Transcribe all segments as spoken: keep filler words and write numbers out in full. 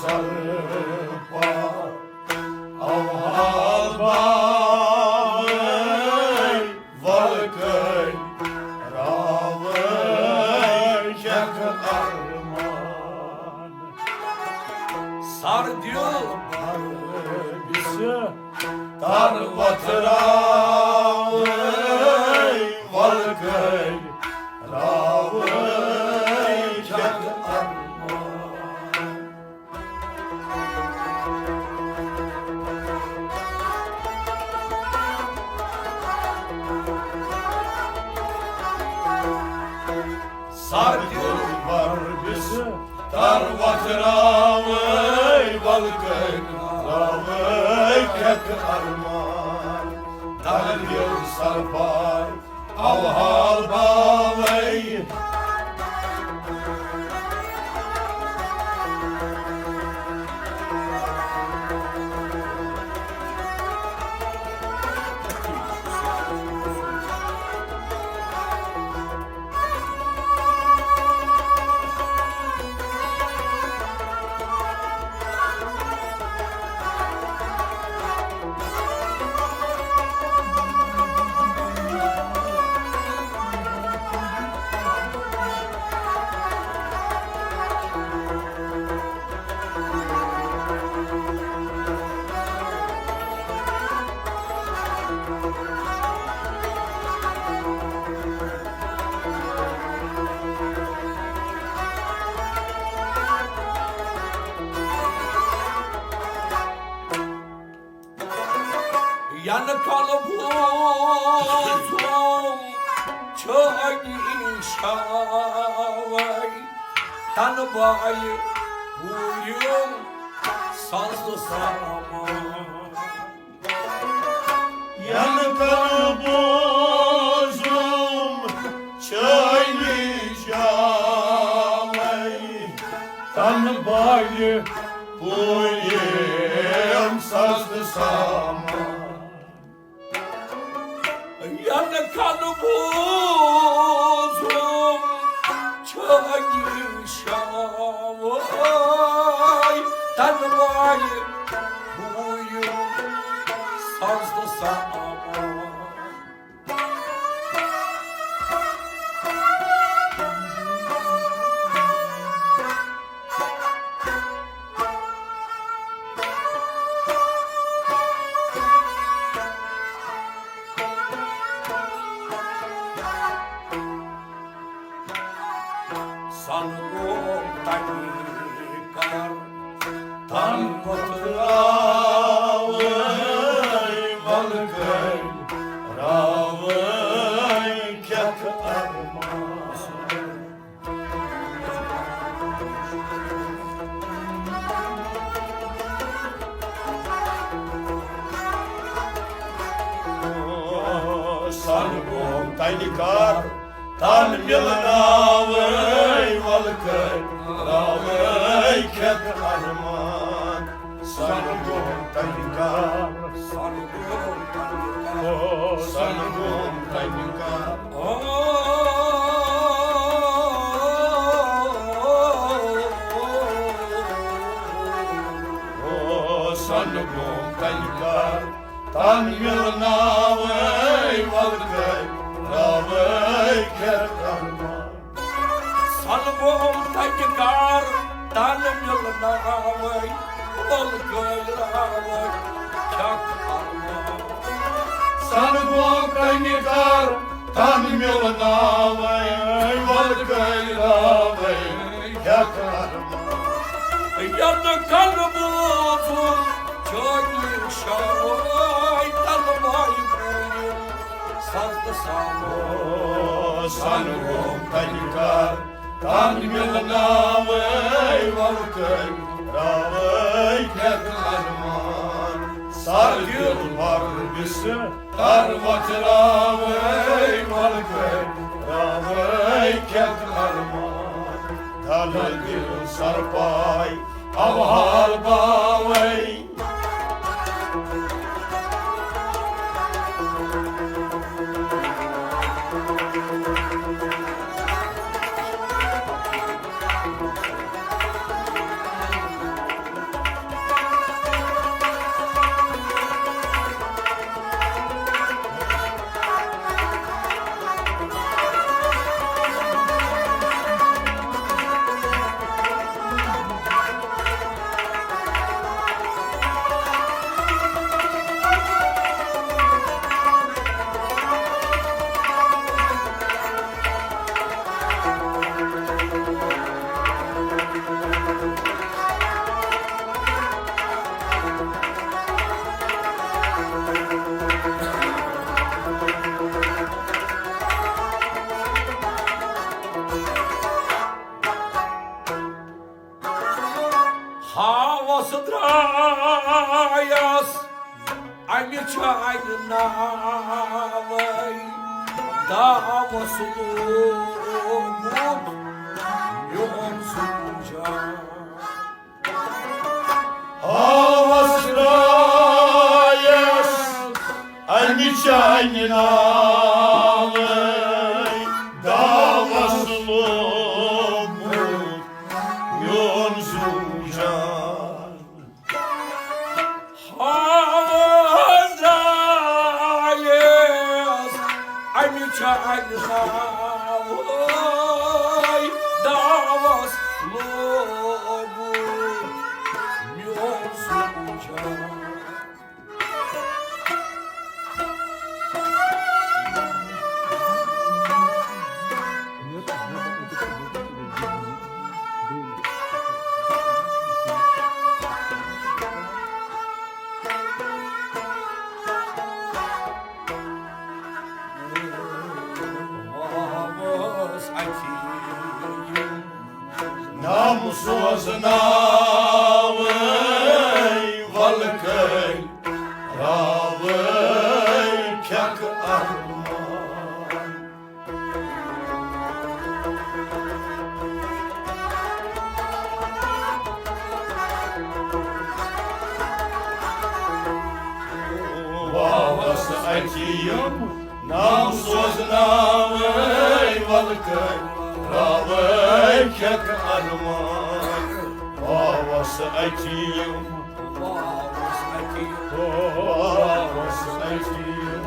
سرپا اوہال باوے ولکن راوے چک ارمان۔ سر دل بھر بس تر وتھراوے ولکن راوے چک ارمان۔ سر دل بر بس تر وتھراوے ولکن راوے چک ارمان۔ دل دل سرپاے اوہال باوے۔ ینہٕ کلہٕ بوزُم چھٲنی شاوے، تنہٕ بالہِ پوٗرِم ساز تہٕ سامان۔ ینہٕ کلہٕ بوزُم چھٲنی شاوے، تنہٕ بالہِ پوٗرِم ساز تہٕ سامان۔ ینہٕ کلہٕ بوزُم چھٲنی شاوے، تنہٕ بالہِ پوٗرِم ساز تہٕ سامان۔ سن گوٚو تنی کر تن مۄکلاوٕے، ولہٕ گٔے راوٕے کھٮ۪تھ ارمان۔ سن گوٚو تنہِ کر تن مِلناوٕے، ولہٕ گٔے راوٕے کھٮ۪تھ ارمان۔ سن گوٚو تنہِ کر، سن گوٚو تنہِ کر، سن گوٚو تنہِ کر۔ او، او، سن گوٚو تنہِ کر تن مِلناوٕے، ولہٕ گٔے راوٕے کھٮ۪تھ ارمان۔ سن گوٚو تنہِ کر تن مِلناوٕے، ولہٕ گٔے راوٕے کھٮ۪تھ ارمان۔ سن گوٚو تنہِ کر تن مِلناوٕے، ولہٕ گٔے راوٕے کھٮ۪تھ ارمان۔ ینہٕ کلہٕ بوزُم چھٲنی شاوے، تنہٕ بالہِ پوٗرِم ساز تہٕ سامان۔ سن گوٚو تنہِ کر تن مِلناوٕے، ولہٕ گٔے راوٕے کھٮ۪تھ ارمان۔ سر دل بر بس تر وتھراوٕے، ولہٕ گٔے راوٕے کھٮ۪تھ ارمان۔ دل دل سرپاے اوہال باوے۔ ہاوس درٛایس امہِ چانہِ ناوے، داوس لوگمُت میون سُہ جان۔ ہاوس درٛایس امہِ چانہِ ناوے، داوس لوگمُت میون سُہ جان۔ ہاوس درٛایس امہِ چانہِ ناوے، داوس لوگمُت میون سُہ جان۔ نام سوزناوے ولکل راوے کھیک ارمان۔ واوس اتی یم نام سوزناوے ولکل راوے کھیک ارمان۔ واوس اتی یم، واوس اتی یم، واوس اتی یم۔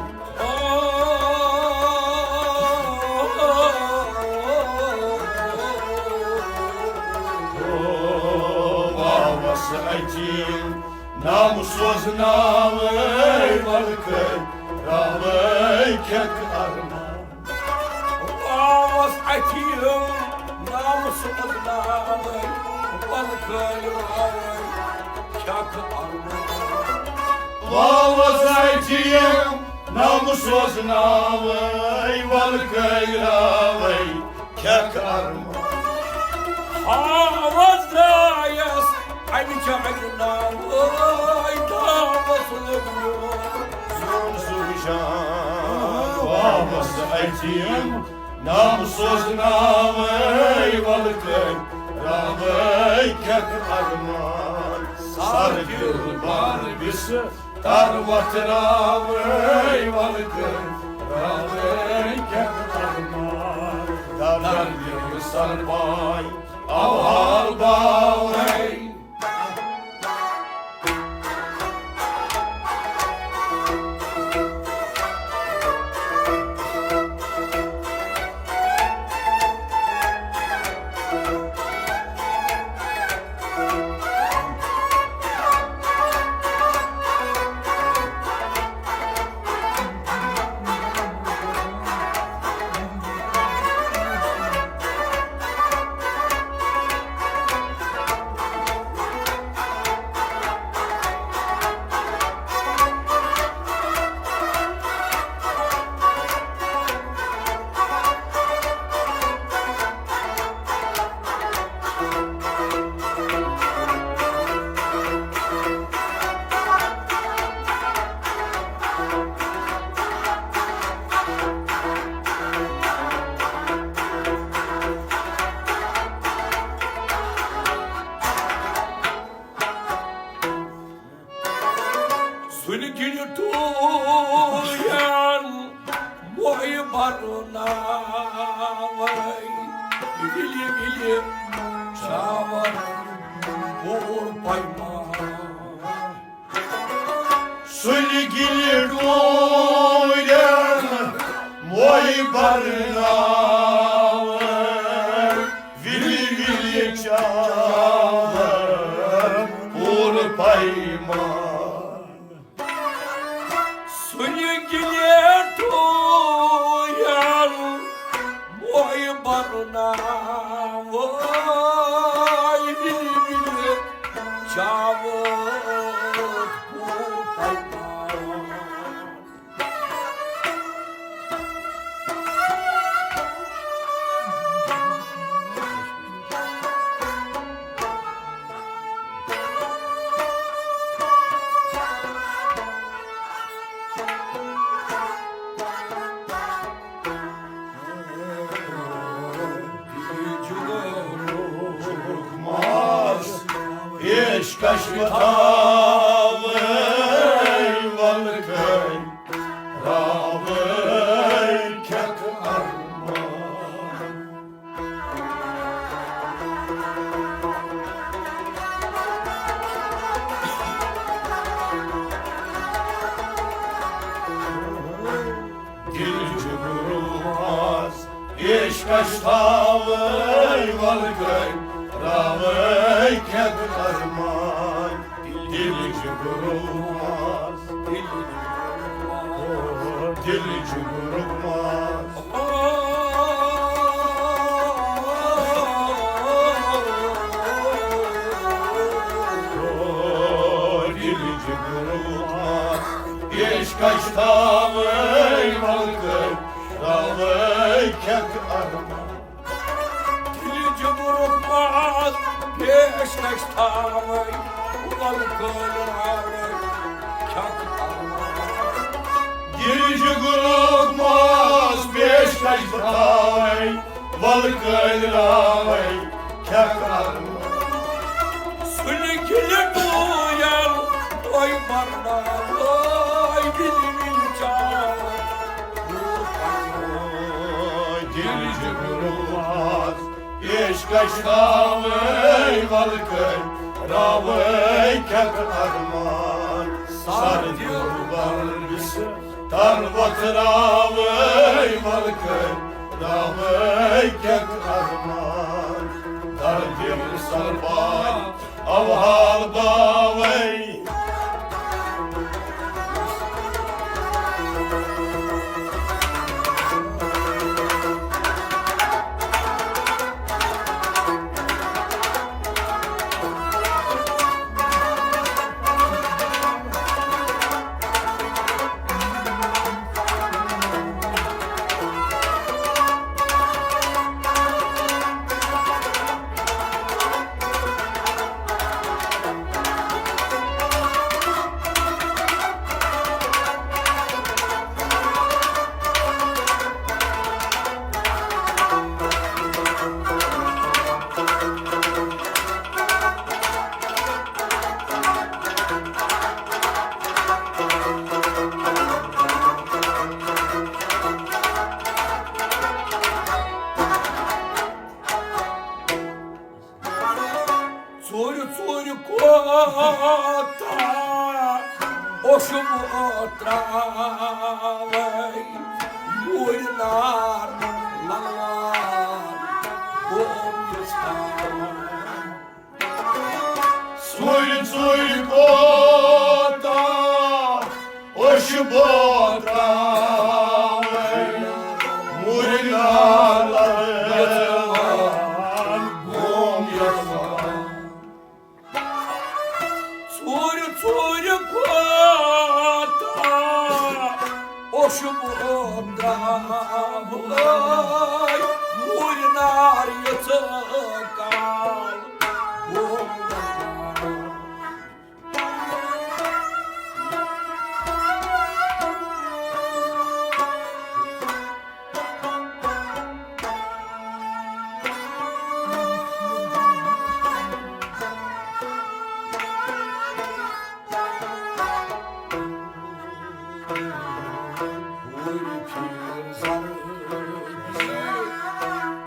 واوس اتی یم نام سوزناوے ولکل راوے کھیک ارمان۔ واوس اتی یم نام سوزناوے ولکل راوے کھیک ارمان۔ واوس اتی یم نام سوزناوے ولکل راوے کھیک ارمان۔ ہاوس درٛایس امہِ چانہِ ناوے، داوس لوگمُت میون سُہ جان۔ واوس اتی یم نام سوزناوے ولکل راوے کھیک ارمان۔ سر دل بار بس تر وتھراوے ولکل راوے کھیک ارمان۔ در دل سر باے اوہال باوے۔ سُلہِ گِلہِ ٹوٗرٮ۪ن موے برناوے، وِلہِ وِلہِ چاوَر پوٗر پیمان۔ سُلہِ گِلہِ ٹوٗرٮ۪ن موے برناوے، وِلہِ وِلہِ چاوَر پوٗر پیمان۔ سُلہِ گِلہِ ٹوٗرٮ۪ن موے برناوے، وِلہِ وِلہِ چاوَر پوٗر پیمان۔ پیشکش بہٕ تھاوَے ولہٕ کٔلۍ راوَے کھٮ۪کھ ارمان۔ دِل جُگرُک ماز پیشکش تھاوَے ولہٕ کٔلۍ راوَے کھٮ۪کھ ارمان۔ دِل جُگرُک ماز، دِل جُگرُک ماز۔ دِل جُگرُک ماز پیشکش تھاوَے ولہٕ کٔلۍ راوَے کھٮ۪کھ ارمان۔ دِل جُگرُک ماز پیشکش تھاوَے ولہٕ کٔلۍ راوَے کھٮ۪کھ ارمان۔ دِل جُگرُک ماز پیشکش تھاوَے ولہٕ کٔلۍ راوَے کھٮ۪کھ ارمان۔ سُلہِ گِلہِ ٹوٗیَل تۄہہِ برناوَے وِلہِ وِلہِ چاوَے۔ دِل جُگرُک ماز پیشکش تھاوَے ولہٕ کٔلۍ راوَے کھٮ۪کھ ارمان۔ سر دِل بر بِسہٕ تر وۄتھراوَے ولہٕ کٔلۍ راوَے کھٮ۪کھ ارمان۔ در دِل سر باے اوحال باوَے۔ ژوٗرِ ژوٗرِ کوتاہ اوسُم اوتراوَے، موٗرۍ نار لَلان گوم یَژھان۔ ژوٗرِ ژوٗرِ کوتاہ اوسُم اوتراوَے، موٗرۍ نار لَلان گوم یَژھان۔ ژوٗرِ ژوٗرِ کوتاہ اوسُم اوتراوَے، موٗرۍ نار ییٖژ کال۔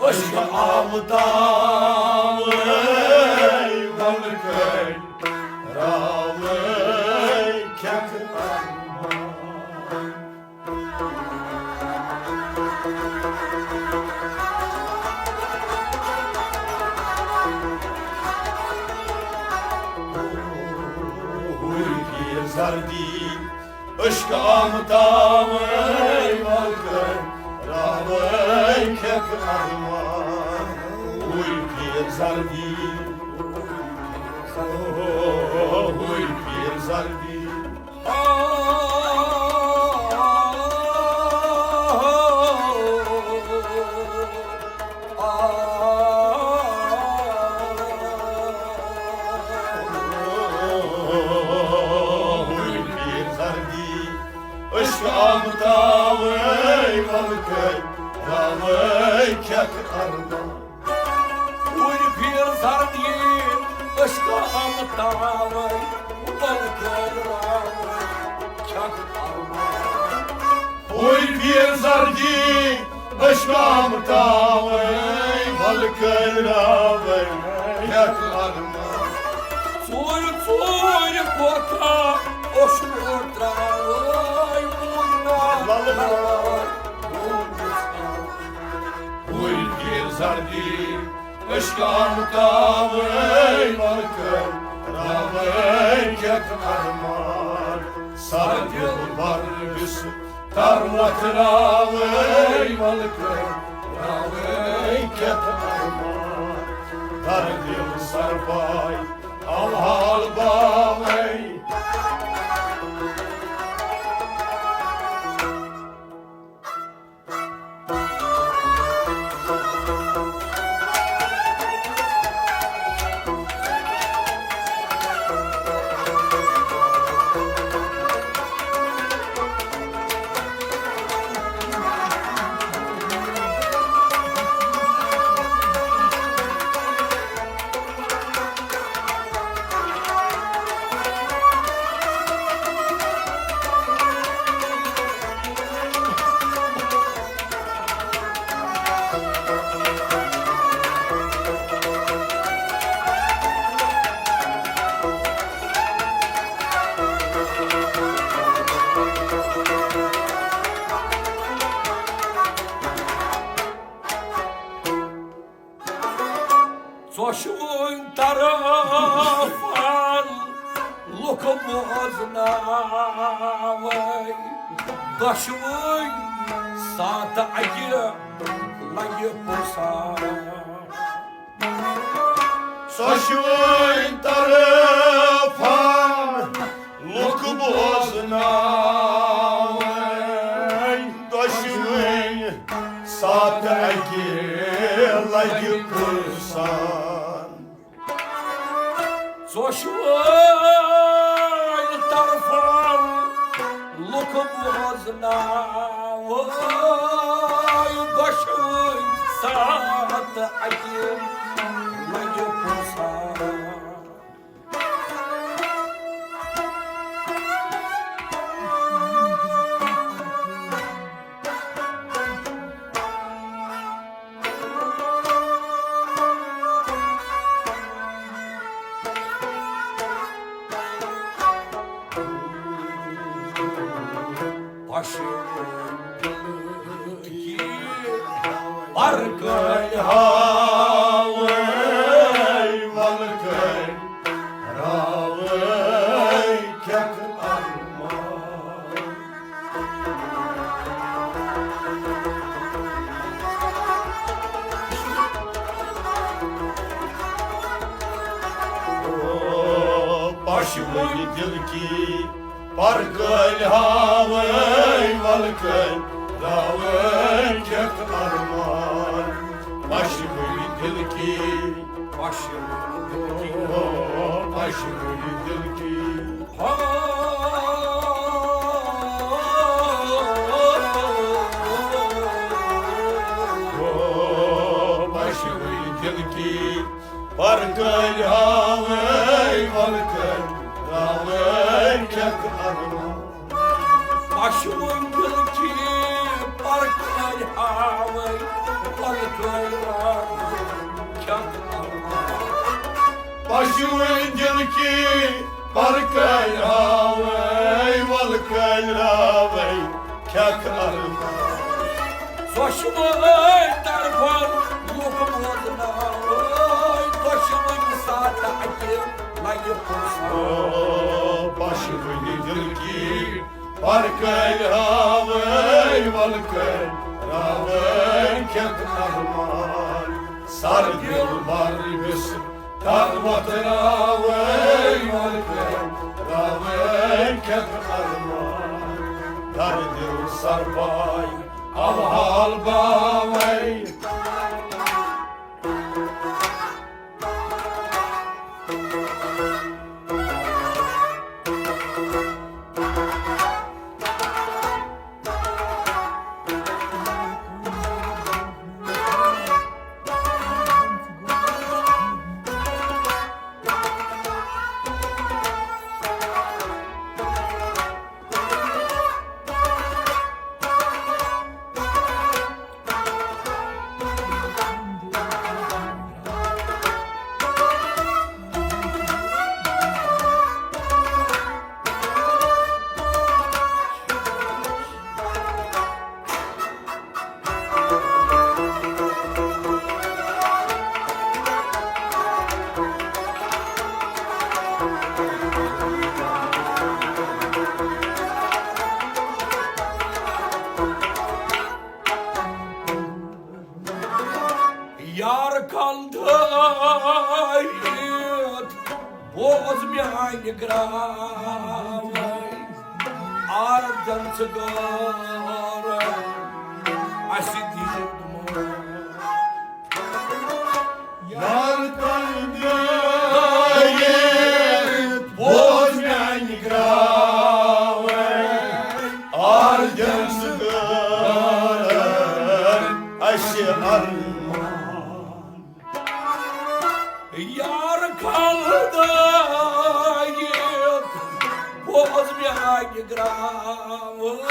أسۍ چھِ آمٕتۍ تاوَے وَنہٕ کٔلۍ راوَے کھٮ۪کھ ارمان۔ ہوٗرۍ پیٖر زردی، عشق آمٕتۍ تاوَے وَنہٕ کٔلۍ راوَے کھٮ۪کھ ارمان۔ ہوٗرۍ پیٖر زردی، ہوٗرۍ پیٖر زردی۔ أسۍ چھِ آمٕتۍ تاوَے وَنہٕ کٔلۍ راوَے کھٮ۪کھ ارمان۔ ہوٗرۍ پیٖر زردی، أسۍ چھِ آمٕتۍ تاوَے، وَلہٕ کَر راوَے، کھٮ۪تھ اَرمان۔ ہُرۍ پیٖر زردی، أشکام تاوَے، وَلہٕ کَر راوَے، کھٮ۪تھ اَرمان۔ ژوٗرِ ژوٗرِ کوتھا اوس ترٛاوَے، وُنہِ نا لَلہٕ لَلہٕ۔ ہُرۍ پیٖر زردی، أشکام تاوَے، وَلہٕ کَر راوَے، کھٮ۪تھ اَرمان۔ سر دِلبر بِس تر وۄتھراوَے، وَلہٕ کَر راوَے، کھٮ۪تھ اَرمان۔ در دِل سر پاے، اَوٕ حال باوَے۔ ژۄشوٕنۍ طرفن لُکھ بوزناوَے، دۄشوٕنۍ ساتہٕ اَکہِ لَگہِ پُرسان۔ ژۄشوٕنۍ طرفن لُکھ بوزناوَے، دۄشوٕنۍ ساتہٕ اَکہِ لَگہِ پُرسان۔ ژۄشوٕنۍ طرفن لُکھ بوزناوَے، دۄشوٕنۍ ساتہٕ اَکہِ لَگہِ پُرسان۔ پشو کی پرکل ہاوے، ولکل راوے، کھیت ارمان۔ او پشوٕنۍ دِل کی پرکل ہاوے، ولکل راوے، کھیت ارمان۔ پشوٕنۍ دِل کی، پشوٕنۍ دِل کی، او پشوٕنۍ دِل کی۔ ہو، پشوٕنۍ دِل کی پرکل ہاوے، ولکل راوے، کھیت ارمان۔ پشوٕنۍ دِل کی پرکل ہاوے، ولکل راوے، کھیت ارمان۔ پشوٕنۍ دِل کی پرکل ہاوے، ولکل راوے، کھیت ارمان۔ ژۄشوٕے طرفن لُکھ بوزناوے، دۄشوٕنۍ ساتہٕ اَکہِ لَگہِ پُرسان۔ او پشوٕنۍ دِل کی پرکل ہاوے، ولکل راوے، کھیت ارمان۔ سر دِلبر بِس تر وۄتھراوے، ولکل راوے، کھیت ارمان۔ در دِل سر پاے، او حال باوے۔ بوز میانہِ گراوے، آردن ژٕ گٲر، اسہِ دِیُت مول۔ یار تن دٲیِتھ، بوز میانہِ گراوے، آردن ژٕ گٲر، اسہِ ارمان۔ یار کھلدٲیِتھ، بوز میانہِ گراوے،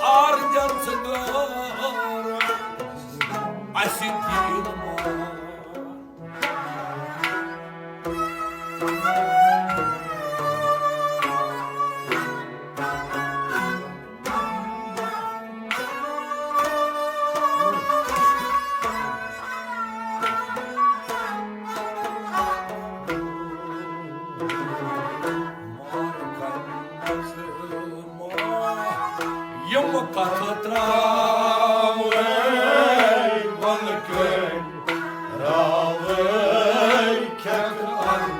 آردن ژٕ گٲر، اسہِ دِیُت مول۔ یِم کتھٕ ترٛاوَے ولہٕ کٔرۍ راوَے کھٮ۪کھ ارمان۔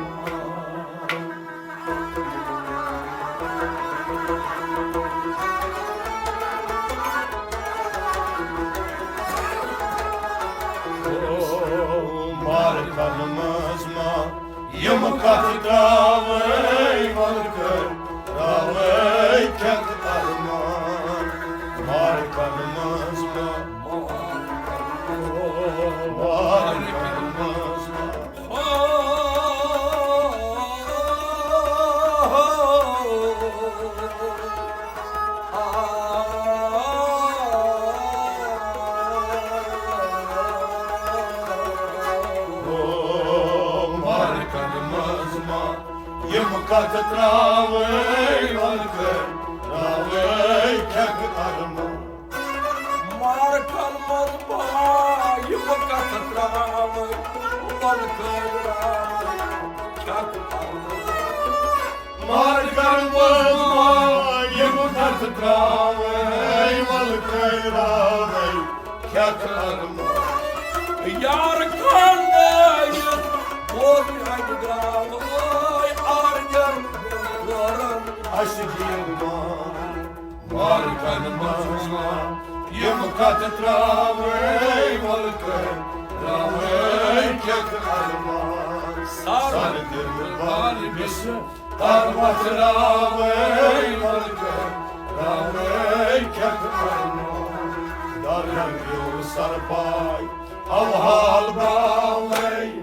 او مارکن منٛز ما یِم کتھٕ ترٛاوَے ولہٕ کٔرۍ راوَے کھٮ۪کھ ارمان۔ مارکن منٛز ما، مارکن منٛز ما۔ او مارکن منٛز ما یِم کتھٕ ترٛاوَے ولہٕ کٔرۍ راوَے کھٮ۪کھ ارمان۔ مارکن منٛز ما یِم کتھٕ ترٛاوَے ولہٕ کٔرۍ راوَے کھٮ۪کھ ارمان۔ مارکن منٛز ما یِم کتھٕ ترٛاوَے ولہٕ کٔرۍ راوَے کھٮ۪کھ ارمان۔ یار کھلدٲیِتھ، بوز میانہِ گراوے، آردن گٲر، اسہِ دِیُت مول۔ مارکن منٛز ما یِم کتھٕ ترٛاوَے ولہٕ کٔرۍ راوَے کھٮ۪کھ ارمان۔ سر سر دِل بال مِس تر وتھ راوَے ولہٕ کٔرۍ راوَے کھٮ۪کھ ارمان۔ درن دیو سر پاے اوحال باوَے۔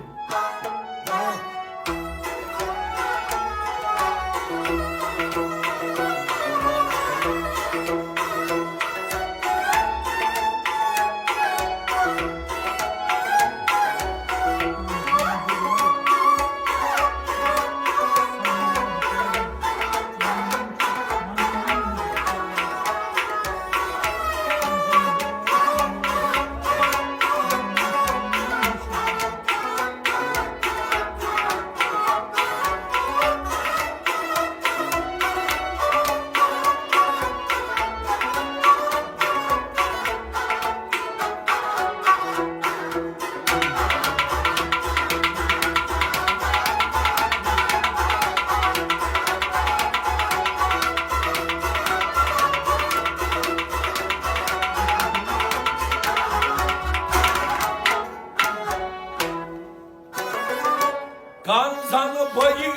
کنزن بٔیہِ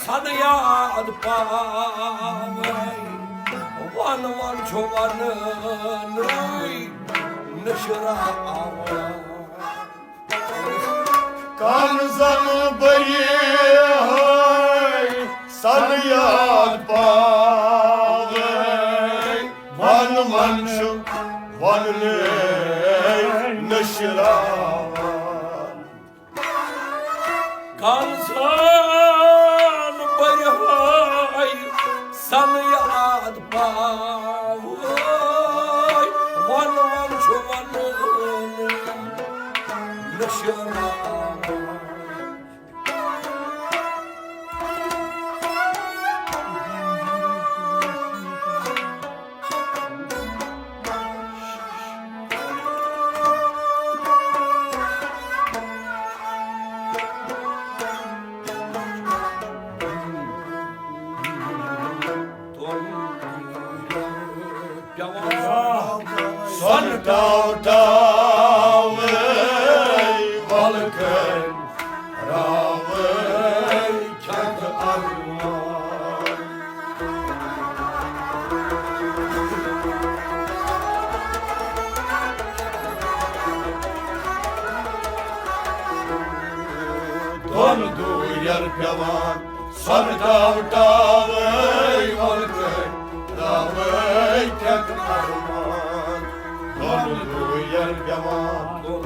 سن یاد پاوے، ون ون چھُ وننُے نشراوے۔ کنزن بٔیہِ سن یاد پاوے، ون ون چھُ وننُے نشراوے۔ کنزن بٔرۍ ہٲے سن یاد پاوے، ون ون چھُ ونُن نشراوے۔ دۄن دوٗرٮ۪ر پٮ۪وان، سۄنہٕ ٹاو ٹاوَے وَلہٕ کٔرۍ راوَے کھٮ۪کھ اَرمان۔ دۄن دوٗرٮ۪ر پٮ۪وان، دۄن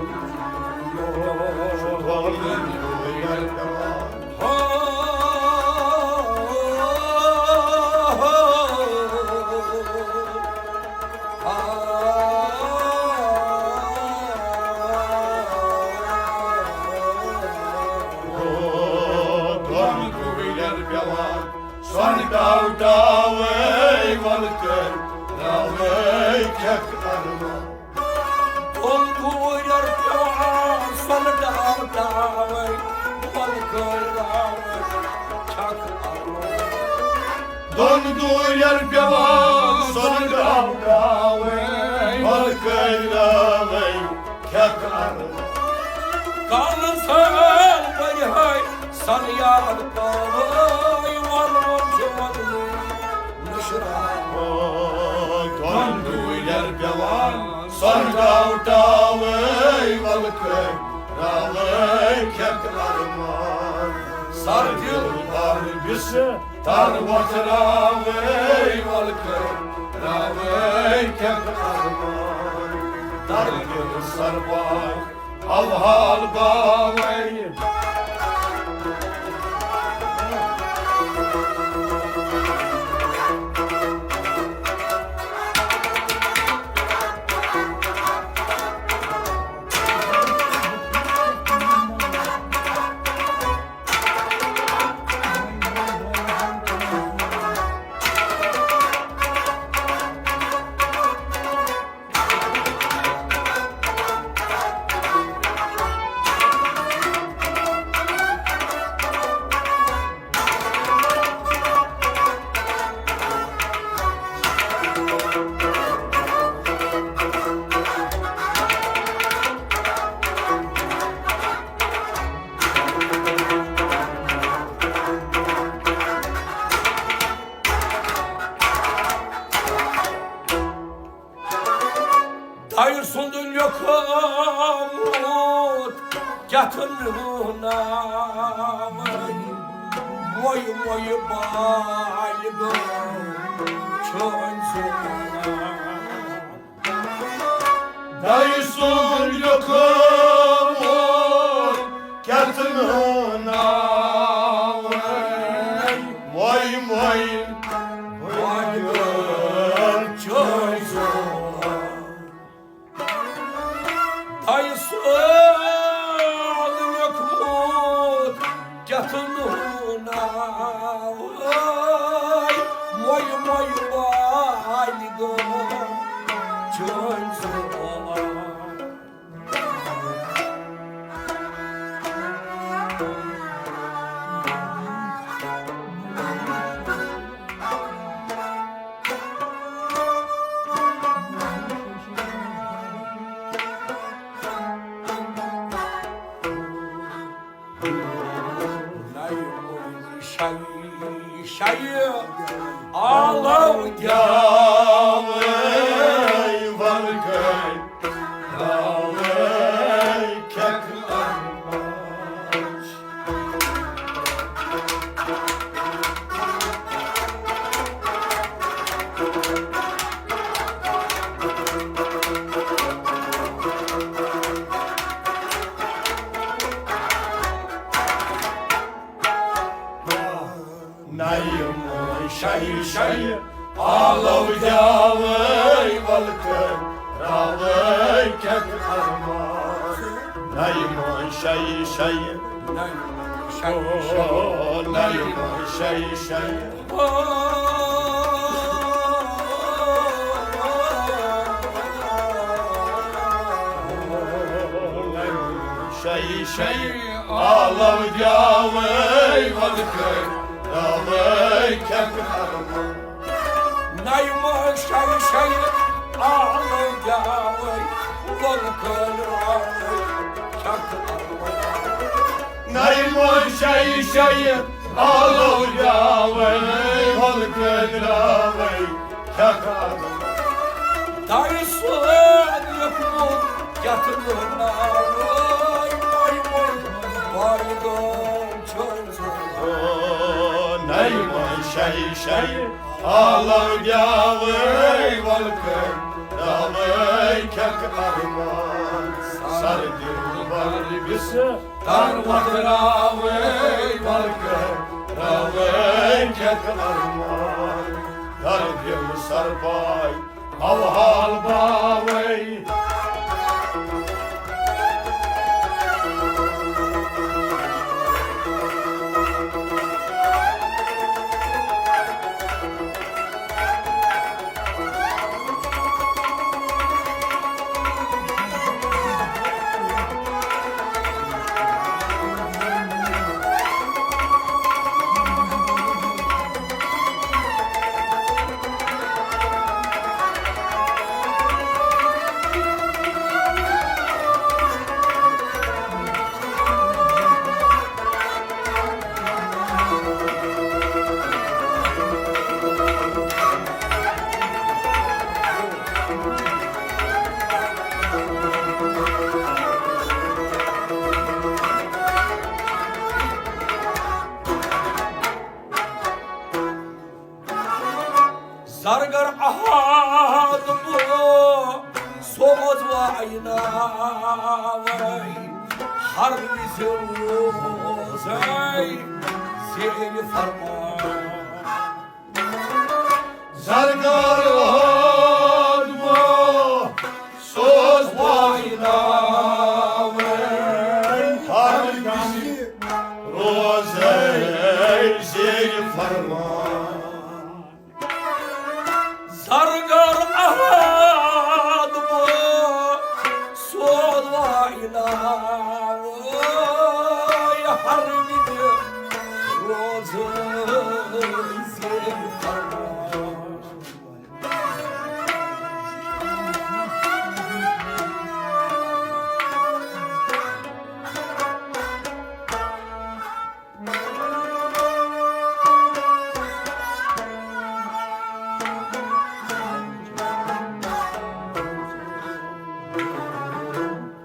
دوٗرٮ۪ر پٮ۪وان۔ دۄن دوٗرٮ۪ر پٮ۪وان، سۄنہٕ ٹاو ٹاوَے وَلہٕ کٔرۍ راوَے کھٮ۪کھ اَرمان۔ دۄن دوٗرٮ۪ر پٮ۪وان، سۄنہٕ ٹاو ٹاوَے وَلہٕ کٔرۍ راوَے کھٮ۪کھ اَرمان۔ دۄن دوٗرٮ۪ر پٮ۪وان، سۄنہٕ ٹاو ٹاوَے وَلہٕ کٔرۍ راوَے کھٮ۪کھ اَرمان۔ کالہٕ سال بَرِ ہے سۄنہٕ یاد پاوَے، وَلہٕ وَلہٕ چھُ وَدنُے نُشراوان۔ دۄن دوٗرٮ۪ر پٮ۪وان، سۄنہٕ ٹاو ٹاوَے وَلہٕ کٔرۍ راوَے کھٮ۪کھ اَرمان۔ سَر دِل بَر بِسہٕ تَر وۄتھراوَے وَلہٕ کٔرۍ راوَے کھٮ۪کھ اَرمان۔ تَر دِل سَر بَر اَوہال باوَے۔ دَیہِ سُنٛد لیوٚکھمُت کیٛاہ تہٕ نہٕ ناوَے، وۄے وۄے بالہِ گٲو چھٲنۍ زُوان۔ دَیہِ سُنٛد لیوٚکھمُت کیٛاہ تہٕ نہٕ ناوَے، وۄے وۄے بالہِ گٲو چھٲنۍ زُوان۔ دَیہِ سُنٛد لیوٚکھمُت کیٛاہ تہٕ نہٕ ناوَے، وۄے وۄے بالہِ گٲو چھٲنۍ زُوان۔ نَیہِ مٔنٛزۍ شَیہِ شَیہِ آلو گیٛاوَے وَلہٕ کٔرۍ راوَے کھٮ۪کھ اَرمان۔ نَیہِ مٔنٛزۍ شَیہِ شَیہِ آلو گیٛاوَے وَلہٕ کٔرۍ راوَے کھٮ۪کھ اَرمان۔ نَیہِ مٔنٛزۍ شَیہِ شَیہِ، نَیہِ مٔنٛزۍ شَیہِ شَیہِ، او، نَیہِ مٔنٛزۍ شَیہِ شَیہِ۔ شَیہِ شَیہِ آلو گیٛاوَے وَلہٕ کٔرۍ راوَے کھٮ۪کھ اَرمان۔ نَیہِ مٔنٛزۍ شَیہِ شَیہِ آلو گیٛاوَے وَلہٕ کٔرۍ راوَے کھٮ۪کھ اَرمان۔ نَیہِ مٔنٛزۍ شَیہِ شَیہِ آلو گیٛاوَے وَلہٕ کٔرۍ راوَے کھٮ۪کھ اَرمان۔ دَیہِ سُنٛد لیوٚکھمُت کیٛاہ تہٕ نہٕ ناوَے، وۄے وۄے بالہِ گٲو یِمَے شَے شَے عالم گیاوَے وَلکَے، راوَے کھٮ۪کھ اَرمان۔ سَر دِلبَر بِس تَر وَتھ راوَے وَلکَے، راوَے کھٮ۪کھ اَرمان۔ دَر دِل سَر پاے حوال باوے۔ زرگر احد بو سوز وایناوے، ہر وِزِ روزے زیر فرمان۔ زرگر احد بو سوز وایناوے، ہر وِزِ روزے زیر فرمان۔ زرگر احد بو سوز وایناوے، ہر وِزِ روزے زیر فرمان۔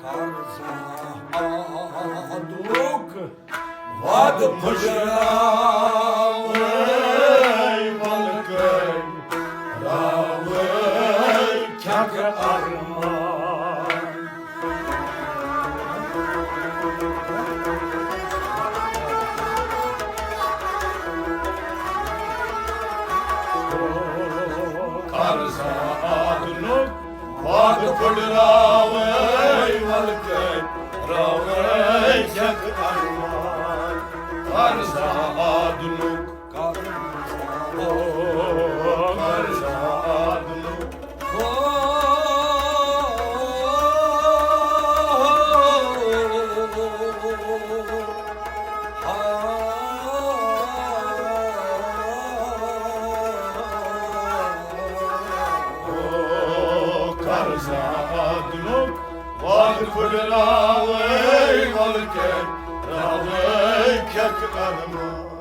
قرضہ آدُک وعدٕ پھٕٹراوَے وَلکَے، راوَے کھٮ۪کھ اَرمان۔ قرضہ آدُک وعدٕ پھٕٹراوَے وَلکَے، راوَے کھٮ۪کھ اَرمان۔ قرضہ آدُک، قرضہ آدُک۔ قرضہ آدُک وعدٕ پھٕٹراوَے وَلکَے، راوَے کھٮ۪کھ اَرمان۔